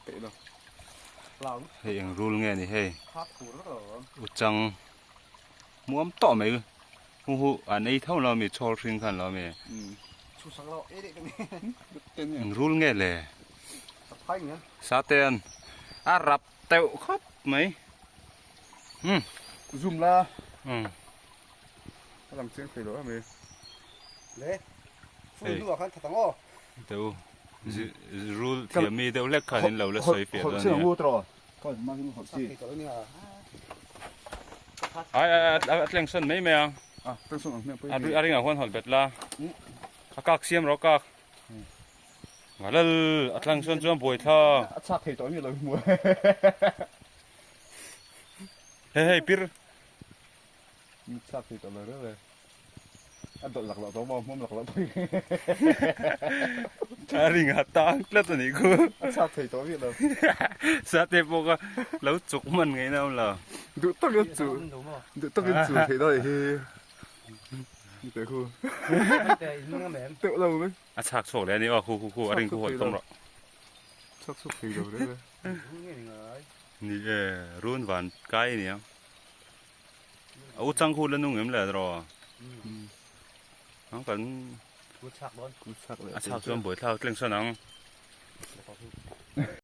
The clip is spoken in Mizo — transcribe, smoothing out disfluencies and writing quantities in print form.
peih lo. Hei eng rul nge ni hei uchang muam tawh mai hu hu an ei tho lo mi chhawl hring khan lo mi eng rul nge le saten a rap teuh khawp mai um zoom la um a lang chiang thei lo a mi le full hnuah khan that ang aw teu rul thiam mi deuh hlek khan in lo la sawi fiah dawn nia ai ai a tleng sawn mai mai ang a ringah huan hawlh bet la a kak siam rawh a kak Ngalal a tlang sawn chuan buai thla a chak thei tawh mi lo hmu hei hei pir chak thei tawh lo reuh e a dawlh lak loh tawh maw hmawm lak loh pawh a ring a tang tlat a nih khu a chak thei tawh mi lo sate pawh kha lo chuk hman ngei na awm lo duh takin chu duh takin chu thei daih hi teh khu teuh lo mai A chhak chhuak leh a ni aw, khu khu khu a ring khu hawi tawm rawh. Chhak chhuak thei lo reng e. Ni e, run van kai a nia. A u chang khu la nung em le rawh. Ang kan a chhak chuan buaithlak tleng sawn ang.